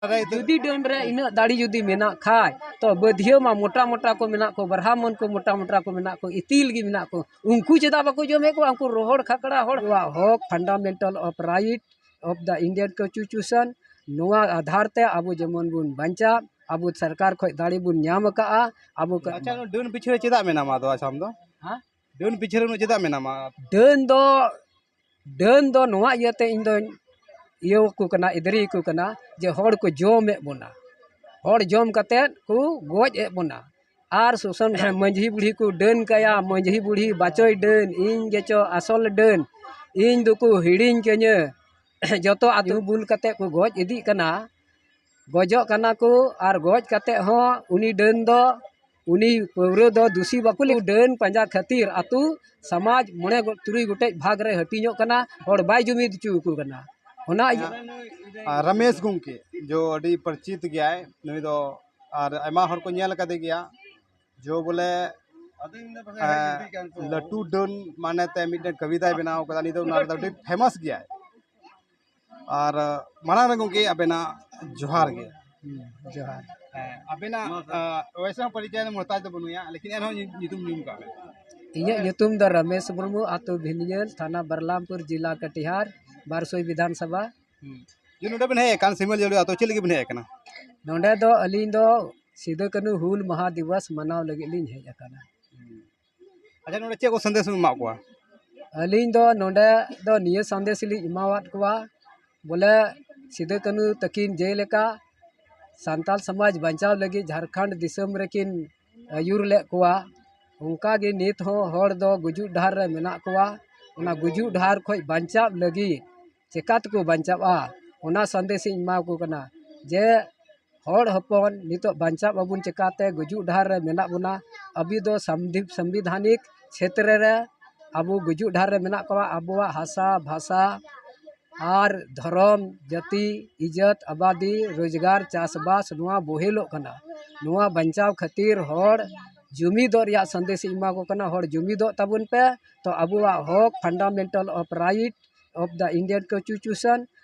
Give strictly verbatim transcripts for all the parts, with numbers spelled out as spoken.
ᱡᱩᱫᱤ ᱰᱟᱹᱱ ᱨᱮ ᱤᱱᱟᱹᱜ ᱫᱟᱲᱮ ᱡᱩᱫᱤ ᱢᱮᱱᱟᱜ ᱠᱷᱟᱡ, ᱛᱚ ᱵᱟᱹᱫᱷᱭᱟᱹ ᱢᱟ ᱢᱚᱴᱟ ᱢᱚᱴᱟ ᱠᱚ ᱢᱮᱱᱟᱜ ᱠᱚ, ᱵᱨᱟᱦᱢᱚᱱ ᱠᱚ ᱢᱚᱴᱟ ᱢᱚᱴᱟ ᱠᱚ ᱢᱮᱱᱟᱜ ᱠᱚ, ᱤᱛᱤᱞ ᱜᱮ ᱢᱮᱱᱟᱜ ᱠᱚ, ᱩᱱᱠᱩ ᱪᱮᱫᱟᱜ ᱵᱟᱠᱚ ᱡᱚᱢᱮᱫ ᱠᱚᱣᱟ? ᱩᱱᱠᱩ ᱨᱚᱦᱚᱲ ᱠᱷᱟᱠᱲᱟ ᱦᱚᱲ ᱠᱚᱣᱟᱜ ᱦᱚᱠ, fundamental of right of the Indian Constitution, ᱱᱚᱣᱟ ᱟᱫᱷᱟᱨ ᱛᱮ ᱟᱵᱚ ᱡᱮᱢᱚᱱ ᱵᱚᱱ ᱵᱟᱧᱪᱟᱜ, ᱟᱵᱚ ᱥᱚᱨᱠᱟᱨ ᱠᱷᱚᱡ ᱫᱟᱲᱮ ᱵᱚᱱ ᱧᱟᱢ ᱟᱠᱟᱫᱼᱟ, ᱟᱵᱚ ᱠᱚ ᱟᱪᱪᱷᱟ, ᱰᱟᱹᱱ ᱯᱤᱪᱷᱟᱹ ᱨᱮ ᱪᱮᱫᱟᱜ ᱢᱮᱱᱟᱢᱟ ᱟᱫᱚ ᱟᱪᱪᱷᱟ ᱟᱢ ᱫᱚ? ᱦᱮᱸ? ᱰᱟᱹᱱ ᱯᱤᱪᱷᱟᱹ ᱨᱮ ᱩᱱᱟᱹᱜ ᱪᱮᱫᱟᱜ ᱢᱮᱱᱟᱢᱟ? ᱰᱟᱹᱱ ᱫᱚ, ᱰᱟᱹᱱ ᱫᱚ ᱱᱚᱣᱟ ᱤᱭᱟᱹᱛᱮ ᱤᱧ ᱫᱚᱧ ᱤᱭᱟᱹ ᱟᱠᱚ ᱠᱟᱱᱟ, ᱮᱫᱽᱨᱮ ᱟᱠᱚ ᱠᱟᱱᱟ ᱡᱮ ᱦᱚᱲ ᱠᱚ ᱡᱚᱢᱮᱫ ᱵᱚᱱᱟ, ᱦᱚᱲ ᱡᱚᱢ ᱠᱟᱛᱮᱫ ᱠᱚ ᱜᱚᱡ ᱮᱫ ᱵᱚᱱᱟ᱾ ᱟᱨ ᱥᱚᱥᱚᱱ ᱢᱟᱹᱡᱷᱤ ᱵᱩᱲᱦᱤ ᱠᱚ ᱰᱟᱹᱱ ᱠᱟᱭᱟ, ᱢᱟᱹᱡᱷᱤ ᱵᱩᱲᱦᱤ ᱵᱟᱪᱚᱭ ᱰᱟᱹᱱ, ᱤᱧ ᱜᱮᱪᱚ ᱟᱥᱚᱞ ᱰᱟᱹᱱ, ᱤᱧ ᱫᱚᱠᱚ ᱦᱤᱲᱤᱧ ᱠᱟᱹᱧᱟᱹ᱾ ᱡᱚᱛᱚ ᱟᱛᱳ ᱵᱩᱞ ᱠᱟᱛᱮᱫ ᱠᱚ ᱜᱚᱡ ᱤᱫᱤᱜ ᱠᱟᱱᱟ, ᱜᱚᱡᱚᱜ ᱠᱟᱱᱟ ᱠᱚ᱾ ᱟᱨ ᱜᱚᱡ ᱠᱟᱛᱮᱫ ᱦᱚᱸ ᱩᱱᱤ ᱰᱟᱹᱱ ᱫᱚ, ᱩᱱᱤ ᱯᱟᱹᱣᱨᱟᱹ ᱫᱚ ᱫᱩᱥᱤ ᱵᱟᱠᱚ ᱞᱟᱹᱭ, ᱰᱟᱹᱱ ᱯᱟᱸᱡᱟ ᱠᱷᱟᱹᱛᱤᱨ ᱟᱛᱳ ᱥᱚᱢᱟᱡᱽ ᱢᱚᱬᱮ ᱜᱚ-, ᱛᱩᱨᱩᱭ ᱜᱚᱴᱮᱡ ᱵᱷᱟᱜᱽ ᱨᱮ ᱦᱟᱹᱴᱤᱧᱚᱜ ᱠᱟᱱᱟ, ᱦᱚᱲ ᱵᱟᱭ ᱡᱩᱢᱤᱫ ᱦᱚᱪᱚ ᱟᱠᱚ ᱠᱟᱱᱟ᱾ ᱚᱱᱟ ᱤᱭᱟᱹ ᱟᱨ ᱨᱟᱢᱮᱥ ᱜᱚᱢᱠᱮ, ᱡᱚ ᱟᱹᱰᱤ ᱯᱚᱨᱤᱪᱤᱛ ᱜᱮᱭᱟᱭ ᱱᱩᱭ ᱫᱚ, ᱟᱨ ᱟᱭᱢᱟ ᱦᱚᱲ ᱠᱚ ᱧᱮᱞ ᱟᱠᱟᱫᱮ ᱜᱮᱭᱟ᱾ ᱡᱚ ᱵᱚᱞᱮ, ᱮᱸ, ᱞᱟᱹᱴᱩ ᱰᱟᱹᱱ ᱢᱟᱱᱮ ᱛᱮ ᱢᱤᱫᱴᱮᱱ ᱠᱚᱵᱤᱛᱟᱭ ᱵᱮᱱᱟᱣ ᱠᱟᱫᱟ, ᱱᱤᱛᱚᱜ ᱚᱱᱟ ᱨᱮᱫᱚ ᱟᱹᱰᱤ ᱯᱷᱮᱢᱟᱥ ᱜᱮᱭᱟᱭ᱾ ᱟᱨ ᱢᱟᱲᱟᱝ ᱨᱮ ᱜᱚᱢᱠᱮ ᱟᱵᱮᱱᱟᱜ ᱡᱚᱦᱟᱨ ᱜᱮ᱾ ᱦᱩᱸ, ᱡᱚᱦᱟᱨ᱾ ᱦᱮᱸ, ᱟᱵᱮᱱᱟᱜ, ᱟ, ᱚᱭᱥᱮ ᱦᱚᱸ ᱯᱚᱨᱤᱪᱚᱭ ᱫᱚ ᱢᱚᱦᱛᱟᱡ ᱫᱚ ᱵᱟᱹᱱᱩᱭᱟ, ᱞᱮᱠᱤᱱ ᱮᱱᱦᱚᱸ ᱧᱩ-, ᱧᱩᱛᱩᱢ ᱧᱩᱢ ᱠᱟᱜ ᱢᱮ᱾ ᱤᱧᱟᱹᱜ ᱧᱩᱛᱩᱢ ᱫᱚ ᱨᱚᱢᱮᱥ ᱢᱩᱨᱢᱩ, ᱟᱛᱳ ᱵᱷᱤᱱᱭᱟᱹᱞ, ᱛᱷᱟᱱᱟ ᱵᱟᱨᱞᱟᱢᱯᱩᱨ, ᱡᱮᱞᱟ ᱠᱟᱴᱤᱦᱟᱨ, ᱵᱟᱨᱥᱳᱭ ᱵᱤᱫᱷᱟᱱ ᱥᱚᱵᱷᱟ᱾ ᱦᱩᱸ᱾ ᱡᱮ ᱱᱚᱰᱮ ᱵᱮᱱ ᱦᱮᱡ ᱟᱠᱟᱱ ᱥᱤᱢᱟᱹᱞ ᱡᱟᱹᱲᱤ ᱟᱛᱳ, ᱪᱮᱫ ᱞᱟᱹᱜᱤᱫ ᱵᱮᱱ ᱦᱮᱡ ᱟᱠᱟᱱᱟ? ᱱᱚᱰᱮ ᱫᱚ ᱟᱹᱞᱤᱧ ᱫᱚ ᱥᱤᱫᱩ ᱠᱟᱹᱱᱦᱩ ᱦᱩᱞ ᱢᱟᱦᱟ ᱫᱤᱵᱚᱥ ᱢᱟᱱᱟᱣ ᱞᱟᱹᱜᱤᱫ ᱞᱤᱧ ᱦᱮᱡ ᱟᱠᱟᱱᱟ᱾ ᱟᱪᱪᱷᱟ, ᱱᱚᱰᱮ ᱪᱮᱫ ᱠᱚ ᱥᱟᱸᱫᱮᱥ ᱵᱮᱱ ᱮᱢᱟᱜ ᱠᱚᱣᱟ? ᱟᱹᱞᱤᱧ ᱫᱚ ᱱᱚᱰᱮ ᱫᱚ ᱱᱤᱭᱟᱹ ᱥᱟᱸᱫᱮᱥ ᱞᱤᱧ ᱮᱢᱟᱣᱟᱫ ᱠᱚᱣᱟ, ᱵᱚᱞᱮ ᱥᱤᱫᱩ ᱠᱟᱹᱱᱦᱩ ᱛᱟᱹᱠᱤᱱ ᱡᱮᱞᱮᱠᱟ ᱥᱟᱱᱛᱟᱞ ᱥᱚᱢᱟᱡᱽ ᱵᱟᱧᱪᱟᱣ ᱞᱟᱹᱜᱤᱫ ᱡᱷᱟᱲᱠᱷᱚᱸᱰ ᱫᱤᱥᱚᱢ ᱨᱮᱠᱤᱱ ᱟᱹᱭᱩᱨ ᱞᱮᱫ ᱠᱚᱣᱟ, ᱚᱱᱠᱟ ᱜᱮ ᱱᱤᱛ ᱦᱚᱸ ᱦᱚᱲ ᱫᱚ ᱜᱩᱡᱩᱜ ᱰᱟᱦᱟᱨ ᱨᱮ ᱢᱮᱱᱟᱜ ᱠᱚᱣᱟ᱾ ᱚᱱᱟ ᱜᱩᱡᱩᱜ ᱰᱟᱦᱟᱨ ᱠᱷᱚᱱ ᱵᱟᱧᱪᱟᱣ ᱞᱟᱹᱜᱤᱫ ᱪᱮᱠᱟ ᱛᱮᱠᱚ ᱵᱟᱧᱪᱟᱜᱼᱟ, ᱚᱱᱟ ᱥᱟᱸᱫᱮᱥ ᱤᱧ ᱮᱢᱟ ᱠᱚ ᱠᱟᱱᱟ ᱡᱮ ᱦᱚᱲ ᱦᱚᱯᱚᱱ ᱱᱤᱛᱚᱜ ᱵᱟᱧᱪᱟᱜ ᱟᱵᱚᱱ ᱪᱮᱠᱟᱛᱮ? ᱜᱩᱡᱩᱜ ᱰᱟᱦᱟᱨ ᱨᱮ ᱢᱮᱱᱟᱜ ᱵᱚᱱᱟ᱾ ᱟᱵᱚ ᱫᱚ ᱥᱟᱢᱫᱤ-, ᱥᱟᱢᱵᱤᱫᱷᱟᱱᱤᱠ ᱪᱷᱮᱛᱨᱮ ᱨᱮ ᱟᱵᱚ ᱜᱩᱡᱩᱜ ᱰᱟᱦᱟᱨ ᱨᱮ ᱢᱮᱱᱟᱜ ᱠᱚᱣᱟ᱾ ᱟᱵᱚᱣᱟᱜ ᱦᱟᱥᱟ, ᱵᱷᱟᱥᱟ ᱟᱨ ᱫᱷᱚᱨᱚᱢ, ᱡᱟᱹᱛᱤ, ᱤᱡᱽᱡᱚᱛ, ᱟᱵᱟᱫᱤ, ᱨᱳᱡᱽᱜᱟᱨ, ᱪᱟᱥᱵᱟᱥ, ᱱᱚᱣᱟ ᱵᱚᱦᱮᱞᱚᱜ ᱠᱟᱱᱟ᱾ ᱱᱚᱣᱟ ᱵᱟᱧᱪᱟᱣ ᱠᱷᱟᱹᱛᱤᱨ ᱦᱚᱲ ᱡᱩᱢᱤᱫᱚᱜ ᱨᱮᱭᱟᱜ ᱥᱟᱸᱫᱮᱥ ᱤᱧ ᱮᱢᱟ ᱠᱚ ᱠᱟᱱᱟ᱾ ᱦᱚᱲ ᱡᱩᱢᱤᱫᱚᱜ ᱛᱟᱵᱚᱱ ᱯᱮ, ᱛᱚ ᱟᱵᱚᱣᱟᱜ ᱦᱚᱠ, fundamental of right of the Indian Constitution,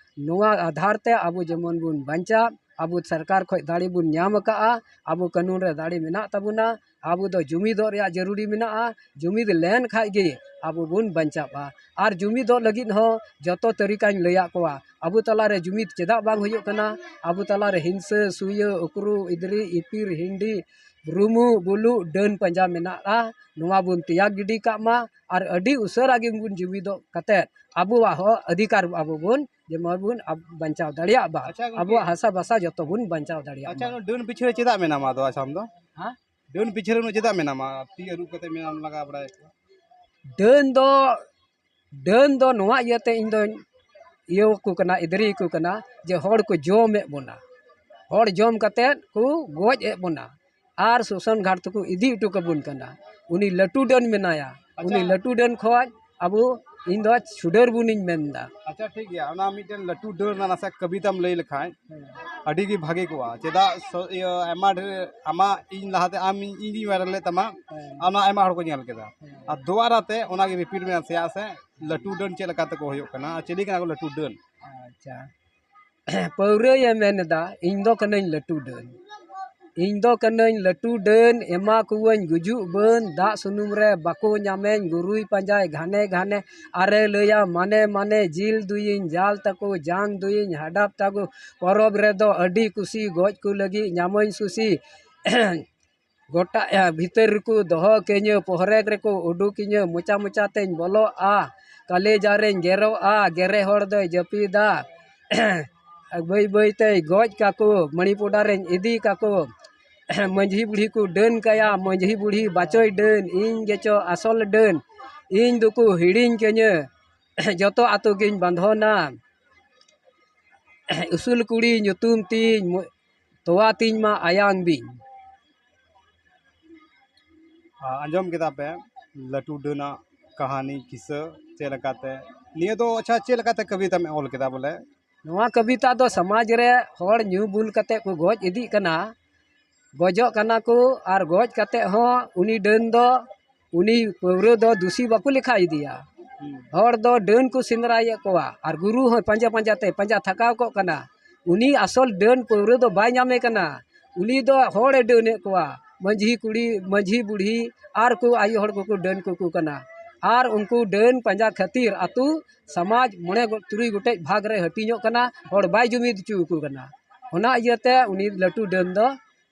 ᱱᱚᱣᱟ ᱟᱫᱷᱟᱨ ᱛᱮ ᱟᱵᱚ ᱡᱮᱢᱚᱱ ᱵᱚᱱ ᱵᱟᱧᱪᱟᱜ, ᱟᱵᱚ ᱥᱚᱨᱠᱟᱨ ᱠᱷᱚᱱ ᱫᱟᱲᱮ ᱵᱚᱱ ᱧᱟᱢ ᱟᱠᱟᱫᱼᱟ, ᱟᱵᱚ ᱠᱟᱹᱱᱩᱱ ᱨᱮ ᱫᱟᱲᱮ ᱢᱮᱱᱟᱜ ᱛᱟᱵᱚᱱᱟ, ᱟᱵᱚ ᱫᱚ ᱡᱩᱢᱤᱫᱚᱜ ᱨᱮᱭᱟᱜ ᱡᱟᱹᱨᱩᱲᱤ ᱢᱮᱱᱟᱜᱼᱟ᱾ ᱡᱩᱢᱤᱫ ᱞᱮᱱ ᱠᱷᱟᱡ ᱜᱮ ᱟᱵᱚ ᱵᱚᱱ ᱵᱟᱧᱪᱟᱜᱼᱟ᱾ ᱟᱨ ᱡᱩᱢᱤᱫᱚᱜ ᱞᱟᱹᱜᱤᱫ ᱦᱚᱸ ᱡᱚᱛᱚ ᱛᱟᱹᱨᱤᱠᱟᱧ ᱞᱟᱹᱭᱟᱫ ᱠᱚᱣᱟ᱾ ᱟᱵᱚ ᱛᱟᱞᱟᱨᱮ ᱡᱩᱢᱤᱫ ᱪᱮᱫᱟᱜ ᱵᱟᱝ ᱦᱩᱭᱩᱜ ᱠᱟᱱᱟ? ᱟᱵᱚ ᱛᱟᱞᱟᱨᱮ ᱦᱤᱝᱥᱟᱹ, ᱥᱩᱭᱟᱹ, ᱩᱠᱨᱩ, ᱤᱫᱨᱤ, ᱤᱯᱤᱨ, ᱦᱤᱱᱰᱤ, ᱨᱩᱢᱩ, ᱵᱩᱞᱩᱜ, ᱰᱟᱹᱱ ᱯᱟᱸᱡᱟ ᱢᱮᱱᱟᱜᱼᱟ᱾ ᱱᱚᱣᱟ ᱵᱚᱱ ᱛᱮᱭᱟᱜ ᱜᱤᱰᱤ ᱠᱟᱜ ᱢᱟ ᱟᱨ ᱟᱹᱰᱤ ᱩᱥᱟᱹᱨᱟ ᱜᱮᱵᱚᱱ ᱡᱩᱢᱤᱫᱚᱜ ᱠᱟᱛᱮᱫ ᱟᱵᱚᱣᱟᱜ ᱦᱚᱸ ᱚᱫᱷᱤᱠᱟᱨ ᱟᱵᱚ ᱵᱚᱱ ᱡᱮᱢᱚᱱ ᱵᱚᱱ ᱟᱵ-, ᱵᱟᱧᱪᱟᱣ ᱫᱟᱲᱮᱭᱟᱜ ᱵᱟ᱾ ᱟᱪᱪᱷᱟ ᱜᱚᱝᱠᱮ᱾ ᱟᱵᱚᱣᱟᱜ ᱦᱟᱥᱟ ᱵᱷᱟᱥᱟ ᱡᱚᱛᱚ ᱵᱚᱱ ᱵᱟᱧᱪᱟᱣ ᱫᱟᱲᱮᱭᱟᱜ ᱟᱪᱪᱷᱟ, ᱢᱟ᱾ ᱰᱟᱹᱱ ᱯᱤᱪᱷᱟᱹ ᱨᱮ ᱪᱮᱫᱟᱜ ᱢᱮᱱᱟᱢᱟ ᱟᱫᱚ ᱟᱪᱪᱷᱟ ᱟᱢ ᱫᱚ? ᱦᱮᱸ? ᱰᱟᱹᱱ ᱯᱤᱪᱷᱟᱹ ᱨᱮ ᱩᱱᱟᱹᱜ ᱪᱮᱫᱟᱜ ᱢᱮᱱᱟᱢᱟ? ᱛᱤ ᱟᱹᱨᱩᱵ ᱠᱟᱛᱮ ᱢᱮᱱᱟᱢ ᱞᱟᱜᱟ ᱵᱟᱲᱟᱭᱮᱫ ᱠᱚᱣᱟ᱾ ᱰᱟᱹᱱ ᱫᱚ, ᱰᱟᱹᱱ ᱫᱚ ᱱᱚᱣᱟ ᱤᱭᱟᱹᱛᱮ ᱤᱧ ᱫᱚᱧ ᱤᱭᱟᱹ ᱟᱠᱚ ᱠᱟᱱᱟ, ᱮᱫᱽᱨᱮ ᱟᱠᱚ ᱠᱟᱱᱟ ᱡᱮ ᱦᱚᱲ ᱠᱚ ᱡᱚᱢᱮᱫ ᱵᱚᱱᱟ, ᱦᱚᱲ ᱡᱚᱢ ᱠᱟᱛᱮᱫ ᱠᱚ ᱜᱚᱡ ᱮᱫ ᱵᱚᱱᱟ ᱟᱨ ᱥᱚᱥᱚᱱ ᱜᱷᱟᱴ ᱛᱮᱠᱚ ᱤᱫᱤ ᱦᱚᱴᱚ ᱠᱟᱵᱚᱱ ᱠᱟᱱᱟ᱾ ᱩᱱᱤ ᱞᱟᱹᱴᱩ ᱰᱟᱹᱱ ᱢᱮᱱᱟᱭᱟ, ᱟᱪᱪᱷᱟ᱾ ᱩᱱᱤ ᱞᱟᱹᱴᱩ ᱰᱟᱹᱱ ᱠᱷᱚᱡ ᱟᱵᱚ, ᱤᱧ ᱫᱚ ᱪᱷᱩᱰᱟᱹᱨ ᱵᱚᱱᱤᱧ ᱢᱮᱱᱫᱟ᱾ ᱟᱪᱪᱷᱟ, ᱴᱷᱤᱠ ᱜᱮᱭᱟ, ᱚᱱᱟ ᱢᱤᱫᱴᱮᱱ ᱞᱟᱹᱴᱩ ᱰᱟᱹᱱ ᱨᱮᱱᱟᱜ ᱱᱟᱥᱮ ᱠᱚᱵᱤᱛᱟᱢ ᱞᱟᱹᱭ ᱞᱮᱠᱷᱟᱱ ᱦᱮᱸ᱾ ᱟᱹᱰᱤ ᱜᱮ ᱵᱷᱟᱜᱮ ᱠᱚᱜᱼᱟ᱾ ᱪᱮᱫᱟᱜ ᱥᱚ-, ᱤᱭᱟᱹ, ᱟᱭᱢᱟ ᱰᱷᱮᱨ ᱟᱢᱟᱜ ᱤᱧ ᱞᱟᱦᱟᱛᱮ ᱟᱢ ᱤᱧ, ᱤᱧ viral ᱞᱮᱫ ᱛᱟᱢᱟ, ᱦᱮᱸ᱾ ᱟᱨ ᱚᱱᱟ ᱟᱭᱢᱟ ᱦᱚᱲ ᱠᱚ ᱧᱮᱞ ᱠᱮᱫᱟ᱾ ᱦᱮᱸ᱾ ᱟᱨ ᱫᱚᱵᱟᱨᱟ ᱛᱮ ᱚᱱᱟᱜᱮ repeat ᱢᱮ ᱱᱟᱥᱮᱭᱟᱜ ᱥᱮ, ᱞᱟᱹᱴᱩ ᱰᱟᱹᱱ ᱪᱮᱫ ᱞᱮᱠᱟ ᱛᱮᱠᱚ ᱦᱩᱭᱩᱜ ᱠᱟᱱᱟ ᱟᱨ ᱪᱤᱞᱤ ᱠᱟᱱᱟ ᱠᱚ ᱞᱟᱹᱴᱩ ᱰᱟᱹᱱ? ᱟᱪᱪᱷᱟ᱾ ᱯᱟᱹᱣᱨᱟᱹᱭᱮ ᱢᱮᱱ ᱮᱫᱟ, ᱤᱧ ᱫᱚ ᱠᱟᱹᱱᱟᱹᱧ ᱞᱟᱹᱴᱩ ᱰᱟᱹᱱ, ᱤᱧ ᱫᱚ ᱠᱟᱹᱱᱟᱹᱧ ᱞᱟᱹᱴᱩ ᱰᱟᱹᱱ, ᱮᱢᱟ ᱠᱚᱣᱟᱹᱧ ᱜᱩᱡᱩᱜ ᱵᱟᱹᱱ, ᱫᱟᱜ ᱥᱩᱱᱩᱢ ᱨᱮ ᱵᱟᱠᱚ ᱧᱟᱢᱮᱧ, ᱜᱩᱨᱩᱭ ᱯᱟᱸᱡᱟᱭ ᱜᱷᱟᱱᱮ ᱜᱷᱟᱱᱮ, ᱟᱨᱮ ᱞᱟᱹᱭᱟ ᱢᱟᱱᱮ ᱢᱟᱱᱮ, ᱡᱤᱞ ᱫᱩᱭᱤᱧ ᱡᱟᱞ ᱛᱟᱠᱚ, ᱡᱟᱝ ᱫᱩᱭᱤᱧ ᱦᱟᱰᱟᱯ ᱛᱟᱠᱚ, ᱯᱚᱨᱚᱵᱽ ᱨᱮᱫᱚ ᱟᱹᱰᱤ ᱠᱩᱥᱤ, ᱜᱚᱡ ᱠᱚ ᱞᱟᱹᱜᱤᱫ ᱧᱟᱢᱟᱹᱧ ᱥᱩᱥᱤ᱾ ᱜᱚᱴᱟ, ᱮ, ᱵᱷᱤᱛᱟᱹᱨ ᱨᱮᱠᱚ ᱫᱚᱦᱚ ᱠᱟᱹᱧᱟᱹ, ᱯᱚᱦᱨᱮ ᱨᱮᱠᱚ ᱩᱰᱩᱠᱤᱧᱟᱹ, ᱢᱚᱪᱟ ᱢᱚᱪᱟ ᱛᱮᱧ ᱵᱚᱞᱚᱜᱼᱟ, ᱠᱟᱞᱮᱡᱟ ᱨᱮᱧ ᱜᱮᱨᱚᱜᱼᱟ, ᱜᱮᱨᱮ ᱦᱚᱲ ᱫᱚᱭ ᱡᱟᱹᱯᱤᱫᱟ᱾ ᱵᱟᱹᱭ ᱵᱟᱹᱭ ᱛᱮᱭ ᱜᱚᱡ ᱠᱟᱠᱚ, ᱢᱟᱹᱲᱤ ᱯᱚᱰᱟ ᱨᱮᱧ ᱤᱫᱤ ᱠᱟᱠᱚ᱾ ᱢᱟᱹᱡᱷᱤ ᱵᱩᱲᱦᱤ ᱠᱚ ᱰᱟᱹᱱ ᱠᱟᱭᱟ, ᱢᱟᱹᱡᱷᱤ ᱵᱩᱲᱦᱤ ᱵᱟᱪᱚᱭ ᱰᱟᱹᱱ, ᱤᱧ ᱜᱮᱪᱚ ᱟᱥᱚᱞ ᱰᱟᱹᱱ, ᱤᱧ ᱫᱚᱠᱚ ᱦᱤᱲᱤᱧ ᱠᱟᱹᱧᱟᱹ, ᱡᱚᱛᱚ ᱟᱛᱳ ᱜᱤᱧ ᱵᱟᱸᱫᱷᱚᱱᱟ᱾ ᱩᱥᱩᱞ ᱠᱩᱲᱤ ᱧᱩᱛᱩᱢ ᱛᱤᱧ, ᱢᱚ-, ᱛᱚᱣᱟ ᱛᱤᱧ ᱢᱟ ᱟᱭᱟᱝ ᱵᱤᱧ᱾ ᱟ, ᱟᱸᱡᱚᱢ ᱠᱮᱫᱟ ᱯᱮ ᱞᱟᱹᱴᱩ ᱰᱟᱹᱱᱟᱜ ᱠᱟᱹᱦᱱᱤ ᱠᱤᱥᱟᱹ ᱪᱮᱫ ᱞᱮᱠᱟᱛᱮ᱾ ᱱᱤᱭᱟᱹ ᱫᱚ ᱟᱪᱪᱷᱟ ᱪᱮᱫ ᱞᱮᱠᱟᱛᱮ ᱠᱚᱵᱤᱛᱟᱢ ᱚᱞ ᱠᱮᱫᱟ ᱵᱚᱞᱮ? ᱱᱚᱣᱟ ᱠᱚᱵᱤᱛᱟ ᱫᱚ ᱥᱚᱢᱟᱡᱽ ᱨᱮ ᱦᱚᱲ ᱧᱩ ᱵᱩᱞ ᱠᱟᱛᱮ ᱠᱚ ᱜᱚᱡ ᱤᱫᱤᱜ ᱠᱟᱱᱟ, ᱜᱚᱡᱚᱜ ᱠᱟᱱᱟ ᱠᱚ, ᱟᱨ ᱜᱚᱡ ᱠᱟᱛᱮ ᱦᱚᱸ ᱩᱱᱤ ᱰᱟᱹᱱ ᱫᱚ, ᱩᱱᱤ ᱯᱟᱹᱣᱨᱟᱹ ᱫᱚ ᱫᱩᱥᱤ ᱵᱟᱠᱚ ᱞᱮᱠᱷᱟ ᱤᱫᱤᱭᱟ᱾ ᱦᱩᱸ᱾ ᱦᱚᱲ ᱫᱚ ᱰᱟᱹᱱ ᱠᱚ ᱥᱮᱸᱫᱽᱨᱟᱭᱮᱫ ᱠᱚᱣᱟ ᱟᱨ ᱜᱩᱨᱩ ᱦᱚᱸ ᱯᱟᱸᱡᱟ ᱯᱟᱸᱡᱟ ᱛᱮ ᱯᱟᱸᱡᱟ ᱛᱷᱟᱠᱟᱣ ᱠᱚᱜ ᱠᱟᱱᱟ᱾ ᱩᱱᱤ ᱟᱥᱚᱞ ᱰᱟᱹᱱ ᱯᱟᱹᱣᱨᱟᱹ ᱫᱚ ᱵᱟᱭ ᱧᱟᱢᱮ ᱠᱟᱱᱟ᱾ ᱩᱱᱤ ᱫᱚ ᱦᱚᱲᱮ ᱰᱟᱹᱱᱮᱫ ᱠᱚᱣᱟ, ᱢᱟᱹᱡᱷᱤ ᱠᱩᱲᱤ, ᱢᱟᱹᱡᱷᱤ ᱵᱩᱲᱦᱤ ᱟᱨ ᱠᱚ ᱟᱭᱳ ᱦᱚᱲ ᱠᱚᱠᱚ ᱰᱟᱹᱱ ᱠᱚᱠᱚ ᱠᱟᱱᱟ᱾ ᱟᱨ ᱩᱱᱠᱩ ᱰᱟᱹᱱ ᱯᱟᱸᱡᱟ ᱠᱷᱟᱹᱛᱤᱨ ᱟᱛᱳ ᱥᱚᱢᱟᱡᱽ ᱢᱚᱬᱮ ᱜᱚ-, ᱛᱩᱨᱩᱭ ᱜᱚᱴᱮᱡ ᱵᱷᱟᱜᱽ ᱨᱮ ᱦᱟᱹᱴᱤᱧᱚᱜ ᱠᱟᱱᱟ, ᱦᱚᱲ ᱵᱟᱭ ᱡᱩᱢᱤᱫ ᱦᱚᱪᱚ ᱟᱠᱚ ᱠᱟᱱᱟ᱾ ᱚᱱᱟ ᱤᱭᱟᱹᱛᱮ ᱩᱱᱤ ᱞᱟᱹᱴᱩ ᱰᱟᱹᱱ ᱫᱚ,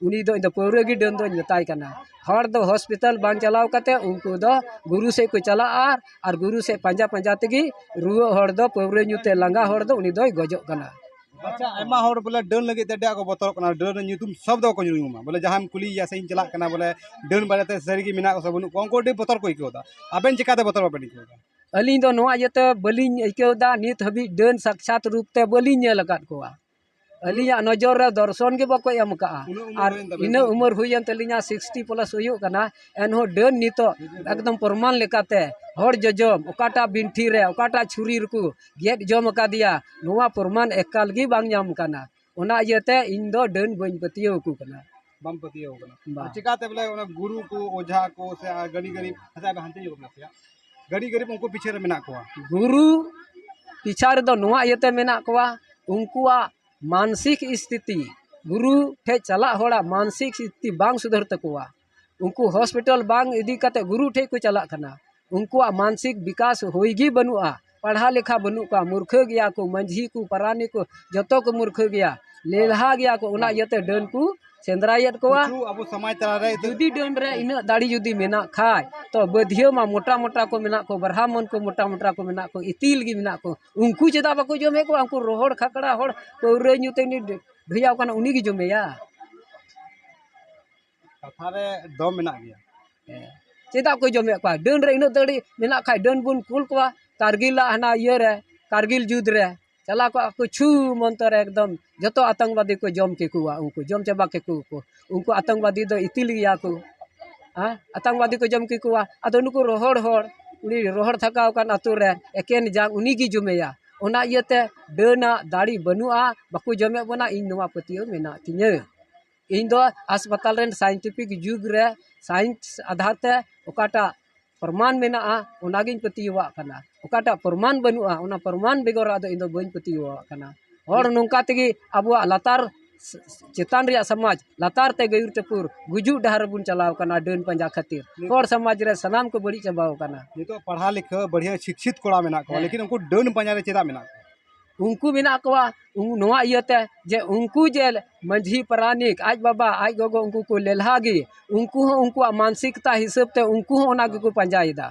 ᱩᱱᱤ ᱫᱚ ᱤᱧ ᱫᱚ ᱯᱟᱹᱣᱨᱟᱹ ᱜᱮ ᱰᱟᱹᱱ ᱫᱚᱧ ᱢᱮᱛᱟᱭ ᱠᱟᱱᱟ᱾ ᱦᱚᱲ ᱫᱚ ᱦᱚᱥᱯᱤᱴᱟᱞ ᱵᱟᱝ ᱪᱟᱞᱟᱣ ᱠᱟᱛᱮ ᱩᱱᱠᱩ ᱫᱚ ᱜᱩᱨᱩ ᱥᱮᱫ ᱠᱚ ᱪᱟᱞᱟᱜᱼᱟ, ᱟᱨ ᱜᱩᱨᱩ ᱥᱮᱫ ᱯᱟᱸᱡᱟ ᱯᱟᱸᱡᱟ ᱛᱮᱜᱮ ᱨᱩᱣᱟᱹᱜ ᱦᱚᱲ ᱫᱚ, ᱯᱟᱹᱣᱨᱟᱹ ᱧᱩ ᱛᱮ ᱞᱟᱸᱜᱟ ᱦᱚᱲ ᱫᱚ ᱩᱱᱤ ᱫᱚᱭ ᱜᱚᱡᱚᱜ ᱠᱟᱱᱟ᱾ ᱟᱪᱪᱷᱟ, ᱟᱭᱢᱟ ᱦᱚᱲ ᱵᱚᱞᱮ ᱰᱟᱹᱱ ᱞᱟᱹᱜᱤᱫ ᱛᱮ ᱟᱹᱰᱤ ᱟᱸᱴ ᱠᱚ ᱵᱚᱛᱚᱨᱚᱜ ᱠᱟᱱᱟ, ᱰᱟᱹᱱ ᱨᱮᱱᱟᱜ ᱧᱩᱛᱩᱢ ᱥᱚᱵᱫ ᱠᱚ ᱧᱩᱨᱩᱢᱟ᱾ ᱵᱚᱞᱮ ᱡᱟᱦᱟᱸᱭᱮᱢ ᱠᱩᱞᱤᱭᱮᱭᱟ ᱥᱮ ᱤᱧ ᱪᱟᱞᱟᱜ ᱠᱟᱱᱟ, ᱵᱚᱞᱮ ᱰᱟᱹᱱ ᱵᱟᱨᱮᱛᱮ ᱥᱟᱹᱨᱤ ᱜᱮ ᱢᱮᱱᱟᱜ ᱠᱚᱣᱟ ᱥᱮ ᱵᱟᱹᱱᱩᱜ ᱠᱚᱣᱟ, ᱩᱱᱠᱩ ᱟᱹᱰᱤ ᱵᱚᱛᱚᱨ ᱠᱚ ᱟᱹᱭᱠᱟᱹᱣ ᱮᱫᱟ᱾ ᱟᱵᱮᱱ ᱪᱤᱠᱟᱛᱮ ᱵᱚᱛᱚᱨ ᱵᱟᱵᱮᱱ ᱟᱹᱭᱠᱟᱹᱣ ᱮᱫᱟ? ᱟᱹᱞᱤᱧ ᱫᱚ ᱱᱚᱣᱟ ᱤᱭᱟᱹᱛᱮ ᱵᱟᱹᱞᱤᱧ ᱟᱹᱭᱠᱟᱹᱣ ᱮᱫᱟ, ᱱᱤᱛ ᱦᱟᱹᱵᱤᱡ ᱰᱟᱹᱱ ᱥᱟᱠᱪᱟᱛ ᱨᱩᱯ ᱛᱮ ᱵᱟᱹᱞᱤᱧ ᱧᱮᱞ ᱟᱠᱟᱫ ᱠᱚᱣᱟ᱾ ᱟᱹᱞᱤᱧᱟᱜ ᱱᱚᱡᱚᱨ ᱨᱮ ᱫᱚᱨᱥᱚᱱ ᱜᱮ ᱵᱟᱠᱚ ᱮᱢ ᱟᱠᱟᱫᱼᱟ᱾ ᱩᱱᱟᱹᱜ ᱩᱢᱮᱨ ᱟᱨ ᱦᱩᱭᱮᱱ ᱛᱟᱵᱮᱱ ᱤᱱᱟᱹᱜ ᱛᱟᱵᱮᱱ᱾ ᱩᱢᱮᱨ ᱦᱩᱭᱮᱱ ᱛᱟᱹᱞᱤᱧᱟ, ᱥᱤᱠᱥᱴᱤ ᱯᱞᱟᱥ ᱦᱩᱭᱩᱜ ᱠᱟᱱᱟ, ᱮᱱᱦᱚᱸ ᱰᱟᱹᱱ ᱱᱤᱛᱚᱜ ᱮᱠᱫᱚᱢ ᱯᱨᱚᱢᱟᱱ ᱞᱮᱠᱟᱛᱮ ᱦᱚᱲ ᱡᱚᱡᱚᱢ ᱚᱠᱟᱴᱟᱜ ᱵᱤᱱᱴᱷᱤ ᱨᱮ, ᱚᱠᱟᱴᱟᱜ ᱪᱷᱩᱨᱤ ᱨᱮᱠᱚ ᱜᱮᱫ ᱡᱚᱢ ᱟᱠᱟᱫᱮᱭᱟ, ᱱᱚᱣᱟ ᱯᱨᱚᱢᱟᱱ ᱮᱠᱟᱞ ᱜᱮ ᱵᱟᱝ ᱧᱟᱢ ᱠᱟᱱᱟ᱾ ᱚᱱᱟ ᱤᱭᱟᱹᱛᱮ ᱤᱧ ᱫᱚ ᱰᱟᱹᱱ ᱵᱟᱹᱧ ᱯᱟᱹᱛᱭᱟᱹᱣ ᱟᱠᱚ ᱠᱟᱱᱟ᱾ ᱵᱟᱢ ᱯᱟᱹᱛᱭᱟᱹᱣ ᱠᱟᱱᱟ? ᱵᱟᱝ᱾ ᱟᱨ ᱪᱤᱠᱟᱛᱮ ᱵᱚᱞᱮ ᱚᱱᱟ ᱜᱩᱨᱩ ᱠᱚ, ᱚᱡᱷᱟ ᱠᱚ ᱥᱮ ᱟᱨ ᱜᱟᱹᱰᱤ ᱜᱟᱹᱰᱤ, ᱟᱪᱪᱷᱟ, ᱟᱵᱮᱱ ᱦᱟᱱᱛᱮ ᱧᱚᱜ ᱠᱟᱱᱟ ᱥᱮ? ᱜᱟᱹᱰᱤ ᱜᱟᱹᱰᱤ ᱩᱱᱠᱩ ᱯᱤᱪᱷᱮ ᱨᱮ ᱢᱮᱱᱟᱜ ᱠᱚᱣᱟ᱾ ᱜᱩᱨᱩ ᱯᱤᱪᱷᱟ ᱨᱮᱫᱚ ᱱᱚᱣᱟ ᱤᱭᱟᱹᱛᱮ ᱢᱮᱱᱟᱜ ᱠᱚᱣᱟ, ᱩᱱᱠᱩᱣᱟᱜ ᱢᱟᱱᱥᱤᱠ ᱥᱛᱷᱤᱛᱤ, ᱜᱩᱨᱩ ᱴᱷᱮᱡ ᱪᱟᱞᱟᱜ ᱦᱚᱲᱟᱜ ᱢᱟᱱᱥᱤᱠ ᱥᱛᱷᱤᱛᱤ ᱵᱟᱝ ᱥᱩᱫᱷᱟᱹᱨ ᱛᱟᱠᱚᱣᱟ᱾ ᱩᱱᱠᱩ ᱦᱚᱥᱯᱤᱴᱟᱞ ᱵᱟᱝ ᱤᱫᱤ ᱠᱟᱛᱮ ᱜᱩᱨᱩ ᱴᱷᱮᱡ ᱠᱚ ᱪᱟᱞᱟᱜ ᱠᱟᱱᱟ᱾ ᱩᱱᱠᱩᱣᱟᱜ ᱢᱟᱱᱥᱤᱠ ᱵᱤᱠᱟᱥ ᱦᱩᱭ ᱜᱮ ᱵᱟᱹᱱᱩᱜᱼᱟ᱾ ᱯᱟᱲᱦᱟᱣ ᱞᱮᱠᱷᱟ ᱵᱟᱹᱱᱩᱜ ᱠᱚᱣᱟ, ᱢᱩᱨᱠᱷᱟᱹ ᱜᱮᱭᱟ ᱠᱚ, ᱢᱟᱹᱡᱷᱤ ᱠᱚ, ᱯᱟᱨᱟᱱᱤᱠ ᱠᱚ, ᱡᱚᱛᱚ ᱠᱚ ᱢᱩᱨᱠᱷᱟᱹ ᱜᱮᱭᱟ, ᱞᱮᱞᱦᱟ ᱜᱮᱭᱟ ᱠᱚ᱾ ᱚᱱᱟ ᱤᱭᱟᱹᱛᱮ ᱰᱟᱹᱱ ᱠᱚ ᱥᱮᱸᱫᱽᱨᱟᱭᱮᱫ ᱠᱚᱣᱟ᱾ ᱠᱤᱪᱷᱩ ᱟᱵᱚ ᱥᱚᱢᱟᱡᱽ ᱛᱟᱞᱟᱨᱮ ᱡᱩᱫᱤ ᱰᱟᱹᱱ ᱨᱮ ᱤᱱᱟᱹᱜ ᱫᱟᱲᱮ ᱡᱩᱫᱤ ᱢᱮᱱᱟᱜ ᱠᱷᱟᱡ, ᱛᱚ ᱵᱟᱹᱫᱷᱭᱟᱹ ᱢᱟ ᱢᱚᱴᱟ ᱢᱚᱴᱟ ᱠᱚ ᱢᱮᱱᱟᱜ ᱠᱚ, ᱵᱨᱟᱦᱢᱚᱱ ᱠᱚ ᱢᱚᱴᱟ ᱢᱚᱴᱟ ᱠᱚ ᱢᱮᱱᱟᱜ ᱠᱚ, ᱤᱛᱤᱞ ᱜᱮ ᱢᱮᱱᱟᱜ ᱠᱚ᱾ ᱩᱱᱠᱩ ᱪᱮᱫᱟᱜ ᱵᱟᱠᱚ ᱡᱚᱢᱮᱫ ᱠᱚᱣᱟ? ᱩᱱᱠᱩ ᱨᱚᱦᱚᱲ ᱠᱷᱟᱠᱲᱟ ᱦᱚᱲ, ᱯᱟᱹᱣᱨᱟᱹ ᱧᱩ ᱛᱮ ᱩᱱᱤ ᱰᱷᱮᱭᱟᱣ ᱠᱟᱱᱟ, ᱩᱱᱤ ᱜᱮ ᱡᱚᱢᱮᱭᱟ᱾ ᱠᱟᱛᱷᱟ ᱨᱮ ᱫᱚᱢ ᱢᱮᱱᱟᱜ ᱜᱮᱭᱟ᱾ ᱦᱮᱸ᱾ ᱪᱮᱫᱟᱜ ᱠᱚ ᱡᱚᱢᱮᱫ ᱠᱚᱣᱟ? ᱰᱟᱹᱱ ᱨᱮ ᱤᱱᱟᱹᱜ ᱫᱟᱲᱮ ᱢᱮᱱᱟᱜ ᱠᱷᱟᱡ, ᱰᱟᱹᱱ ᱵᱚᱱ ᱠᱩᱞ ᱠᱚᱣᱟ ᱠᱟᱨᱜᱤᱞᱟᱜ ᱦᱟᱱᱟ ᱤᱭᱟᱹ ᱨᱮ, ᱠᱟᱨᱜᱤᱞ ᱡᱩᱫᱽ ᱨᱮ᱾ ᱪᱟᱞᱟᱣ ᱠᱚᱜᱼᱟ ᱠᱚ ᱪᱷᱩ ᱢᱚᱱᱛᱚᱨ ᱮᱠᱫᱚᱢ ᱡᱚᱛᱚ ᱟᱛᱚᱝᱠᱵᱟᱫᱤ ᱠᱚ ᱡᱚᱢ ᱠᱮᱠᱚᱣᱟ, ᱩᱱᱠᱩ ᱡᱚᱢ ᱪᱟᱵᱟ ᱠᱮᱠᱚᱣᱟ ᱠᱚ᱾ ᱩᱱᱠᱩ ᱟᱛᱚᱝᱠᱵᱟᱫᱤ ᱫᱚ ᱤᱛᱤᱞ ᱜᱮᱭᱟ ᱠᱚ᱾ ᱦᱮᱸ? ᱟᱛᱚᱝᱠᱵᱟᱫᱤ ᱠᱚ ᱡᱚᱢ ᱠᱮᱠᱚᱣᱟ᱾ ᱟᱫᱚ ᱱᱩᱠᱩ ᱨᱚᱦᱚᱲ ᱦᱚᱲ, ᱩᱱᱤ ᱨᱚᱦᱚᱲ ᱛᱷᱟᱠᱟᱣ ᱟᱠᱟᱱ ᱟᱛᱳ ᱨᱮ ᱮᱠᱮᱱ ᱡᱟᱝ ᱩᱱᱤ ᱜᱮ ᱡᱚᱢᱮᱭᱟ᱾ ᱚᱱᱟ ᱤᱭᱟᱹᱛᱮ ᱰᱟᱹᱱᱟᱜ ᱫᱟᱲᱮ ᱵᱟᱹᱱᱩᱜᱼᱟ, ᱵᱟᱠᱚ ᱡᱚᱢᱮᱫ ᱵᱚᱱᱟ, ᱤᱧ ᱱᱚᱣᱟ ᱯᱟᱹᱛᱭᱟᱹᱣ ᱢᱮᱱᱟᱜ ᱛᱤᱧᱟᱹ᱾ ᱤᱧ ᱫᱚ ᱦᱟᱥᱯᱟᱛᱟᱞ ᱨᱮᱱ ᱥᱟᱭᱮᱱᱴᱤᱯᱷᱤᱠ ᱡᱩᱜᱽ ᱨᱮ ᱥᱟᱭᱮᱱᱥ ᱟᱫᱷᱟᱨ ᱛᱮ ᱚᱠᱟᱴᱟᱜ ᱯᱨᱚᱢᱟᱱ ᱢᱮᱱᱟᱜᱼᱟ, ᱚᱱᱟᱜᱤᱧ ᱯᱟᱹᱛᱭᱟᱹᱣᱟᱜ ᱠᱟᱱᱟ᱾ ᱚᱠᱟᱴᱟᱜ ᱯᱨᱚᱢᱟᱱ ᱵᱟᱹᱱᱩᱜᱼᱟ, ᱚᱱᱟ ᱯᱨᱚᱢᱟᱱ ᱵᱮᱜᱚᱨ ᱟᱫᱚ ᱤᱧ ᱫᱚ ᱵᱟᱹᱧ ᱯᱟᱹᱛᱭᱟᱹᱣᱟᱜ ᱠᱟᱱᱟ᱾ ᱦᱚᱲ ᱱᱚᱝᱠᱟ ᱛᱮᱜᱮ ᱟᱵᱚᱣᱟᱜ ᱞᱟᱛᱟᱨ ᱪᱮᱛᱟᱱ ᱨᱮᱭᱟᱜ ᱥᱚᱢᱟᱡᱽ ᱞᱟᱛᱟᱨ ᱛᱮ ᱜᱟᱹᱭᱩᱨ ᱴᱟᱹᱯᱩᱨ ᱜᱩᱡᱩᱜ ᱰᱟᱦᱟᱨ ᱨᱮᱵᱚᱱ ᱪᱟᱞᱟᱣ ᱠᱟᱱᱟ᱾ ᱰᱟᱹᱱ ᱯᱟᱸᱡᱟ ᱠᱷᱟᱹᱛᱤᱨ ᱦᱚᱲ ᱥᱚᱢᱟᱡᱽ ᱨᱮ ᱥᱟᱱᱟᱢ ᱠᱚ ᱵᱟᱹᱲᱤᱡ ᱪᱟᱵᱟᱣ ᱠᱟᱱᱟ᱾ ᱱᱤᱛᱚᱜ ᱯᱟᱲᱦᱟᱣ ᱞᱤᱠᱷᱟᱹ ᱵᱟᱹᱲᱤᱭᱟᱹ ᱥᱤᱠᱷᱤᱛ ᱠᱚᱲᱟ ᱢᱮᱱᱟᱜ ᱠᱚᱣᱟ, ᱦᱮᱸ᱾ ᱞᱮᱠᱤᱱ ᱩᱱᱠᱩ ᱰᱟᱹᱱ ᱯᱟᱸᱡᱟ ᱨᱮ ᱪᱮᱫᱟᱜ ᱢᱮᱱᱟᱜ ᱠᱚᱣᱟ? ᱩᱱᱠᱩ ᱢᱮᱱᱟᱜ ᱠᱚᱣᱟ, ᱩᱱ-, ᱱᱚᱣᱟ ᱤᱭᱟᱹᱛᱮ ᱡᱮ ᱩᱱᱠᱩ ᱡᱮ ᱢᱟᱹᱡᱷᱤ ᱯᱟᱨᱟᱱᱤᱠ, ᱟᱡ ᱵᱟᱵᱟ, ᱟᱡ ᱜᱚᱜᱚ, ᱩᱱᱠᱩ ᱠᱚ ᱞᱮᱞᱦᱟ ᱜᱮ, ᱩᱱᱠᱩ ᱦᱚᱸ ᱩᱱᱠᱩᱣᱟᱜ ᱢᱟᱱᱥᱤᱠᱛᱟ ᱦᱤᱥᱟᱹᱵ ᱛᱮ ᱩᱱᱠᱩ ᱦᱚᱸ ᱚᱱᱟ ᱜᱮᱠᱚ ᱯᱟᱸᱡᱟᱭᱮᱫᱟ᱾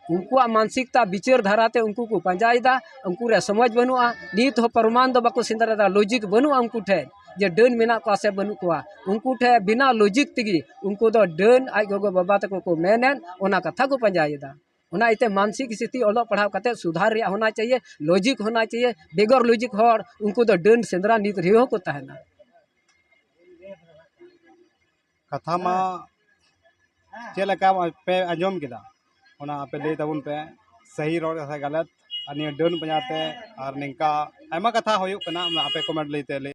ᱩᱱᱠᱩᱣᱟᱜ ᱢᱟᱱᱥᱤᱠᱛᱟ ᱵᱤᱪᱟᱹᱨ ᱫᱷᱟᱨᱟ ᱛᱮ ᱩᱱᱠᱩ ᱠᱚ ᱯᱟᱸᱡᱟᱭᱮᱫᱟ᱾ ᱩᱱᱠᱩ ᱨᱮ ᱥᱚᱢᱚᱡᱽ ᱵᱟᱹᱱᱩᱜᱼᱟ᱾ ᱱᱤᱛ ᱦᱚᱸ ᱯᱨᱚᱢᱟᱱ ᱫᱚ ᱵᱟᱠᱚ ᱥᱮᱸᱫᱽᱨᱟᱭᱮᱫᱟ, ᱞᱚᱡᱤᱠ ᱵᱟᱹᱱᱩᱜᱼᱟ ᱩᱱᱠᱩ ᱴᱷᱮᱱ ᱡᱮ ᱰᱟᱹᱱ ᱢᱮᱱᱟᱜ ᱠᱚᱣᱟ ᱥᱮ ᱵᱟᱹᱱᱩᱜ ᱠᱚᱣᱟ᱾ ᱩᱱᱠᱩ ᱴᱷᱮᱱ ᱵᱤᱱᱟ ᱞᱚᱡᱤᱠ ᱛᱮᱜᱮ ᱩᱱᱠᱩ ᱫᱚ ᱰᱟᱹᱱ ᱟᱡ ᱜᱚᱜᱚ ᱵᱟᱵᱟ ᱛᱟᱠᱚ ᱠᱚ ᱢᱮᱱᱮᱫ ᱚᱱᱟ ᱠᱟᱛᱷᱟ ᱠᱚ ᱯᱟᱸᱡᱟᱭᱮᱫᱟ᱾ ᱚᱱᱟ ᱤᱭᱟᱹᱛᱮ ᱢᱟᱱᱥᱤᱠ ᱥᱛᱷᱤᱛᱤ ᱚᱞᱚᱜ ᱯᱟᱲᱦᱟᱣ ᱠᱟᱛᱮ ᱥᱩᱫᱷᱟᱨ ᱨᱮᱭᱟᱜ ᱦᱳᱱᱟ ᱪᱟᱦᱤᱭᱮ, ᱞᱚᱡᱤᱠ ᱦᱳᱱᱟ ᱪᱟᱦᱤᱭᱮ᱾ ᱵᱮᱜᱚᱨ ᱞᱚᱡᱤᱠ ᱦᱚᱲ ᱩᱱᱠᱩ ᱫᱚ ᱰᱟᱹᱱ ᱥᱮᱸᱫᱽᱨᱟ ᱱᱤᱛ ᱨᱮᱦᱚᱸ ᱠᱚ ᱛᱟᱦᱮᱱᱟ᱾ ᱠᱟᱛᱷᱟ ᱢᱟ ᱪᱮᱫ ᱞᱮᱠᱟ ᱯᱮ ᱟᱸᱡᱚᱢ ᱠᱮᱫᱟ, ᱚᱱᱟ ᱟᱯᱮ ᱞᱟᱹᱭ ᱛᱟᱵᱚᱱ ᱯᱮ, ᱥᱟᱹᱦᱤ ᱨᱚᱲ ᱥᱮ ᱜᱟᱞᱟᱛ᱾ ᱟᱨ ᱱᱤᱭᱟᱹ ᱰᱟᱹᱱ ᱯᱟᱸᱡᱟ ᱛᱮ ᱟᱨ ᱱᱤᱝᱠᱟ ᱟᱭᱢᱟ ᱠᱟᱛᱷᱟ ᱦᱩᱭᱩᱜ ᱠᱟᱱᱟ, ᱚᱱᱟ ᱟᱯᱮ ᱠᱚᱢᱮᱱᱴ ᱞᱟᱹᱭ ᱛᱮ ᱞᱟᱹᱭ